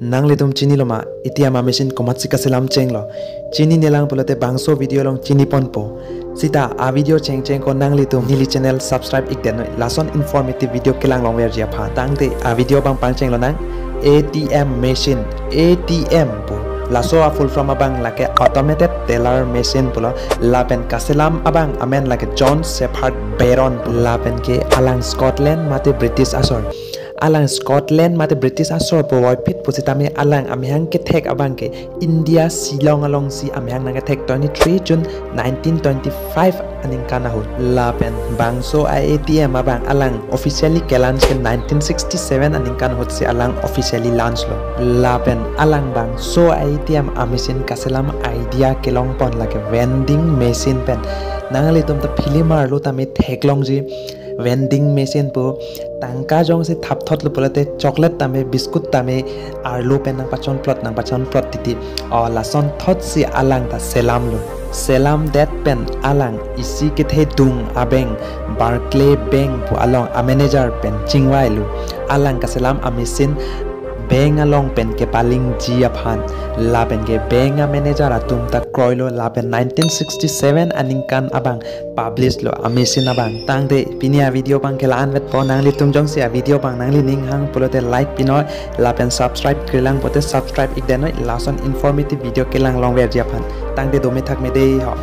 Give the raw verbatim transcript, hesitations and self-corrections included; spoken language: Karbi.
Nanglitum chinilo ma, A T M a machine komatsi kaselam chenglo? Chinine lang pulote bangso video along chiniponpo. Sita a video chengcheng ko nanglitum neli channel subscribe ikdet noi. Lason informative video kelang longverji aphan. Tangte a video abang pangchenglonang. A T M machine, A T M pu. Laso a full form abang lake automated teller machine pulo. Lapen kaselam abang amen lake John Shepherd Barron pu. Lapen ke alang Scotland mate British asor. Alang Scotland mate British asor puvoiphit pusitame alang amahang kethek abang ke India Shillong alongsi amahang nangkethek, twenty-three June nineteen twenty-five aningkan ahut. Lapen bangso a A T M abang alang officially ke-launch ke nineteen sixty-seven aningkan ahutsi alang officially launch lo. Lapen alang bangso a A T M a machine kaselam idea kelongpon lake vending machine pen. Nanglitum ta film arlo tame theklongji, vending machine pu tangka jongsi thapthotlo pulote chocolate tame, biscuit tame arlo pen nangpachonplot, nangpachonplot titi. O lason thotsi alang ta selamlo. Selamdet pen alang isi kethedung a-bank, Barclay Bank pu along a manager pen chingvailo. Alang kaselam a machine bank along pen kepalingji aphan. Lapen ke bank a manager atum ta kroilo. Lapen nineteen sixty-seven aningkan abang publish lo a machine abang. Tangte pini a video abang ke la-anvetpo. Nanglitum jongsi a video abang nanglining hang pulote like pinoi, lapen subscribe kelang pote subscribe ikdet noi, lason informative video kelang longverji aphan. Tangte dome thakme dei ho.